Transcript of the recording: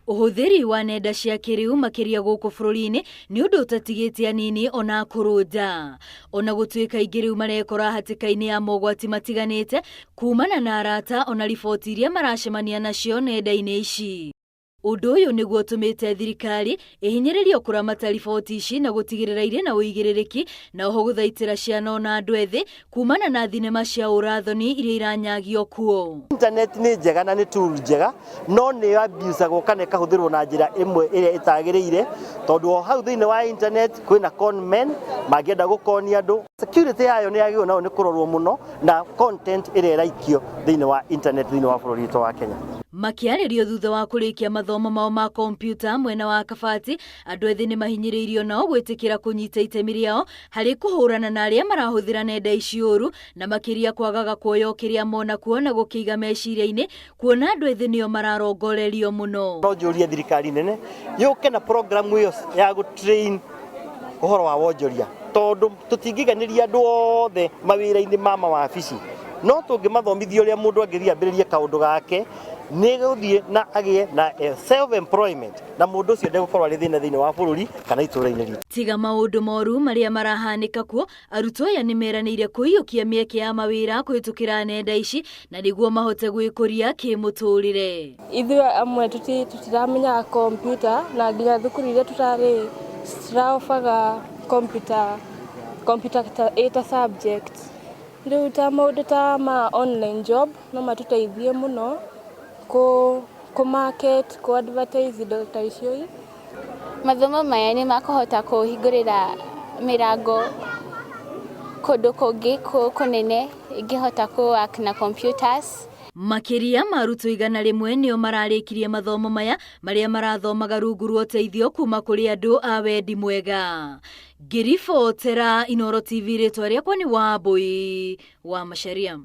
Ũhũthĩri wa nenda cia kĩrĩu makĩria gũkũ bũrũri-inĩ nĩ ũndũ ũtatigĩte anini ona akũrũ nja. Ona gũtuĩka aingĩ rĩu marekora hatĩka-inĩ ya mogwati matiganĩte kumana na arata ona riboti iria maracemania nacio nenda-inĩ ici. Ũndũ ũyũ nĩguo ũtũmĩte thirikari ĩhinyĩrĩrio kũramata riboti ici na gũtigĩrĩra irĩ na ũigĩrĩrĩki na oho gũthaitĩra ciana ona andũ ethĩ kumana na thinema cia ũrathoni iria iranyagio kuo. Internet nĩ njega na nĩ tool njega, no nĩ abusagwo kana ĩkahũthĩrwo na njĩra ĩmwe ĩrĩa ĩtagĩrĩire, tondũ o hau thĩinĩ wa internet kwĩna con men mangĩenda gũkonia andũ. Security yayo nĩ yagĩrĩirwo nayo nĩ kũrorwo mũno na content ĩrĩa ĩraikio thĩinĩ wa internet thĩinĩ wa bũrũri witũ wa Kenya. Makĩarĩrio thutha wa kũrĩkia mathomo mao ma kompiuta mwena wa Kabati, andũ ethĩ nĩ mahinyĩrĩirio nao gwĩtĩkĩra kũnyita itemi rĩao harĩ kũhũrana na arĩa marahũthĩra nenda ici ũru, na makĩria kwagaga kuoya o kĩrĩa mona kuo na gũkĩiga meciria-inĩ kuona andũ ethĩ nĩo mararongorerio mũno. No njũrie thirikari nene yũke na program ĩyo ya gũ-train ũhoro wa wonjoria, tondũ tũtingĩiganĩria andũ othe mawĩra-inĩ ma mawabici, no tũngĩmathomithia ũrĩa mũndũ angĩthiĩ ambĩrĩrie kaũndũ gake nĩ gũthiĩ na agĩe na self employment, na mũndũ ũcio ndegũkorwo arĩ thĩna thĩinĩ wa bũrũri kana itũũra-inĩ ritũ. Tiga maũndũ moru marĩa marahanĩka kuo, arutwo aya nĩ meranĩire kũiyũkia mĩeke ya mawĩra kũhĩtũkĩra nenda ici na nĩguo mahote gwĩkũria kĩmũtũrĩre. Ithuĩ amwe tũtiramenyaga kompiuta, na nginya thukuru iria tũrarĩ citiraobaga kompiuta ĩta subject. Rĩu ta maũndũ ta ma online job no matũteithie mũno kũ market, kũ advertise indo ta icio. Mathomo maya nĩ makũhota kũhingũrĩra mĩrango kũndũ kũngĩ kũnene ingĩhota kũ work na computers. Makĩria ma arutwo 100 nĩo mararĩkirie mathomo maya marĩa marathomaga rungu rwa ũteithio kuma kũrĩ andũ a wendi mwega. Ngĩribotera Inooro TV, rĩtwa rĩakwa nĩ Wambui wa Macharia.